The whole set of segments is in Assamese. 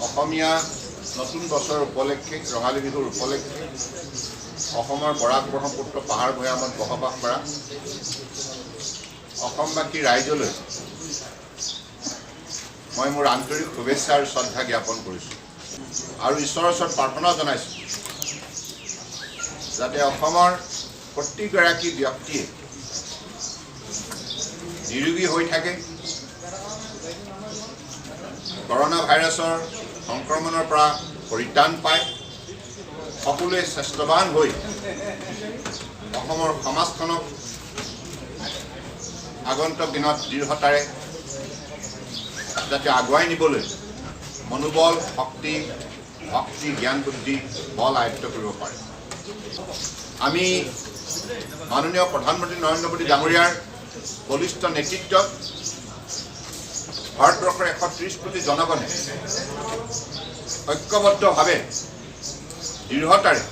অসমীয়া নতুন বছৰ উপলক্ষে, ৰঙালী বিহুৰ উপলক্ষে অসমৰ বৰাক ব্ৰহ্মপুত্ৰ পাহাৰ ভৈয়ামত বসবাস কৰা অসমবাসী ৰাইজলৈ মই মোৰ আন্তৰিক শুভেচ্ছা আৰু শ্ৰদ্ধা জ্ঞাপন কৰিছোঁ আৰু ঈশ্বৰৰ ওচৰত প্ৰাৰ্থনা জনাইছোঁ যাতে অসমৰ প্ৰতিগৰাকী ব্যক্তিয়ে নিৰোগী হৈ থাকে, কৰোণা ভাইৰাছৰ সংক্ৰমণৰ পৰা পৰিত্ৰাণ পায়, সকলোৱে স্বাস্থ্যৱান হৈ অসমৰ সমাজখনক আগন্তুক দিনত দৃঢ়তাৰে যাতে আগুৱাই নিবলৈ মনোবল, শক্তি, ভক্তি, জ্ঞান, বুদ্ধি, বল আয়ত্ব কৰিব পাৰে। আমি মাননীয় প্ৰধানমন্ত্ৰী নৰেন্দ্ৰ মোদী ডাঙৰীয়াৰ বলিষ্ঠ নেতৃত্বত ভাৰতবৰ্ষৰ 130 কোটি জনগণে ঐক্যবদ্ধভাৱে দৃঢ়তাৰে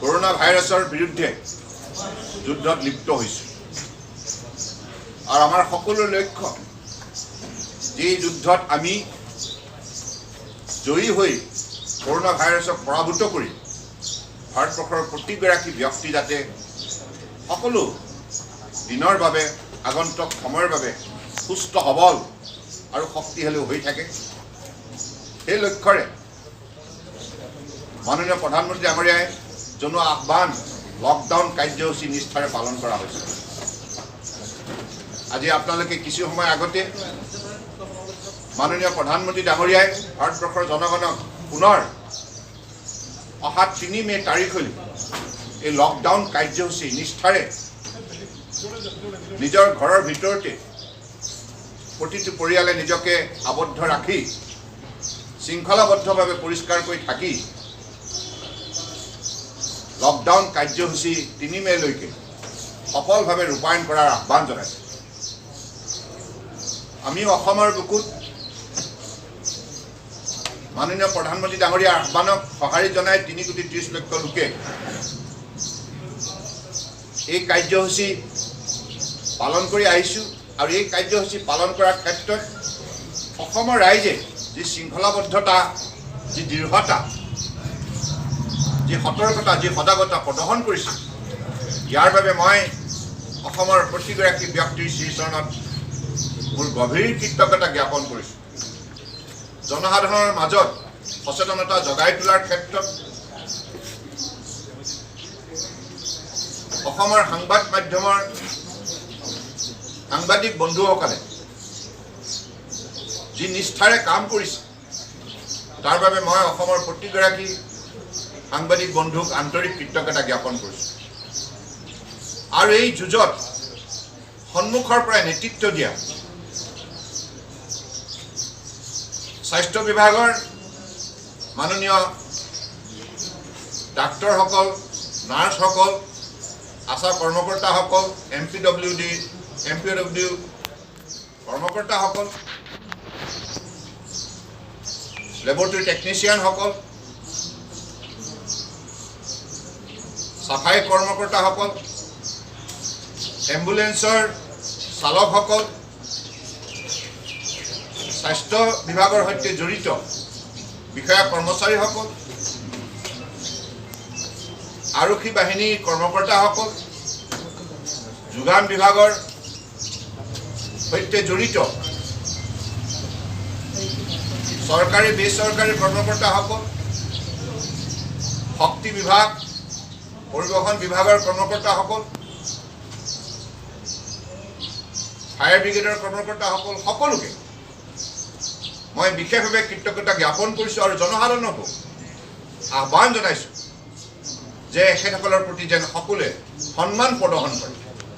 কৰোণা ভাইৰাছৰ বিৰুদ্ধে যুদ্ধত লিপ্ত হৈছোঁ আৰু আমাৰ সকলোৰে লক্ষ্য যে যুদ্ধত আমি জয়ী হৈ কৰোণা ভাইৰাছক পৰাভূত কৰি ভাৰতবৰ্ষৰ প্ৰতিগৰাকী ব্যক্তি যাতে সকলো দিনৰ বাবে, আগন্তুক সময়ৰ বাবে সুস্থ, সবল আৰু শক্তিশালী হৈ থাকে, সেই লক্ষ্যৰে মাননীয় প্ৰধানমন্ত্ৰী ডাঙৰীয়াই জনোৱা আহ্বান লকডাউন কাৰ্যসূচী নিষ্ঠাৰে পালন কৰা হৈছে। আজি আপোনালোকে কিছু সময় আগতে মাননীয় প্ৰধানমন্ত্ৰী ডাঙৰীয়াই ভাৰতবৰ্ষৰ জনগণক পুনৰ অহা 3 মে' তাৰিখলৈ এই লকডাউন কাৰ্যসূচী নিষ্ঠাৰে নিজৰ ঘৰৰ ভিতৰতে প্ৰতিটো পৰিয়ালে নিজকে আবদ্ধ ৰাখি শৃংখলাবদ্ধভাৱে পৰিষ্কাৰকৈ থাকি লকডাউন কাৰ্যসূচী 3 মে'লৈকে সফলভাৱে ৰূপায়ণ কৰাৰ আহ্বান জনাইছে। আমি অসমৰ বুকুত মাননীয় প্ৰধানমন্ত্ৰী ডাঙৰীয়াৰ আহ্বানক সঁহাৰি জনাই 3 কোটি 30 লক্ষ লোকে এই কাৰ্যসূচী পালন কৰি আহিছোঁ আৰু এই কাৰ্যসূচী পালন কৰাৰ ক্ষেত্ৰত অসমৰ ৰাইজে যি শৃংখলাবদ্ধতা, যি দৃঢ়তা, যি সতৰ্কতা, যি সজাগতা প্ৰদৰ্শন কৰিছে, ইয়াৰ বাবে মই অসমৰ প্ৰতিগৰাকী ব্যক্তিৰ শ্ৰীচৰণত মোৰ গভীৰ কৃতজ্ঞতা জ্ঞাপন কৰিছোঁ। জনসাধাৰণৰ মাজত সচেতনতা জগাই তোলাৰ ক্ষেত্ৰত অসমৰ সংবাদ মাধ্যমৰ সাংবাদিক বন্ধুসকলে যি নিষ্ঠাৰে কাম কৰিছে, তাৰ বাবে মই অসমৰ প্ৰতিগৰাকী সাংবাদিক বন্ধুক আন্তৰিক কৃতজ্ঞতা জ্ঞাপন কৰিছোঁ। আৰু এই যুঁজত সন্মুখৰ পৰাই নেতৃত্ব দিয়া স্বাস্থ্য বিভাগৰ মাননীয় ডাক্তৰসকল, নাৰ্ছসকল, আশা কৰ্মকৰ্তাসকল, M P W D, M P W কৰ্মকৰ্তাসকল, লেবৰেটৰী টেকনিচিয়ানসকল, চাফাই কৰ্মকৰ্তাসকল, এম্বুলেন্সৰ চালকসকল, স্বাস্থ্য বিভাগৰ সৈতে জড়িত বিষয়া কৰ্মচাৰীসকল, আৰক্ষী বাহিনীৰ কৰ্মকৰ্তাসকল, যোগান বিভাগৰ সৈতে জড়িত চৰকাৰী বেচৰকাৰী কৰ্মকৰ্তাসকল, শক্তি বিভাগ, পৰিবহণ বিভাগৰ কৰ্মকৰ্তাসকল, ফায়াৰ ব্ৰিগেডৰ কৰ্মকৰ্তাসকল, সকলোকে মই বিশেষভাৱে কৃতজ্ঞতা জ্ঞাপন কৰিছোঁ আৰু জনসাধাৰণকো আহ্বান জনাইছোঁ যে এখেতসকলৰ প্ৰতি যেন সকলোৱে সন্মান প্ৰদৰ্শন কৰে।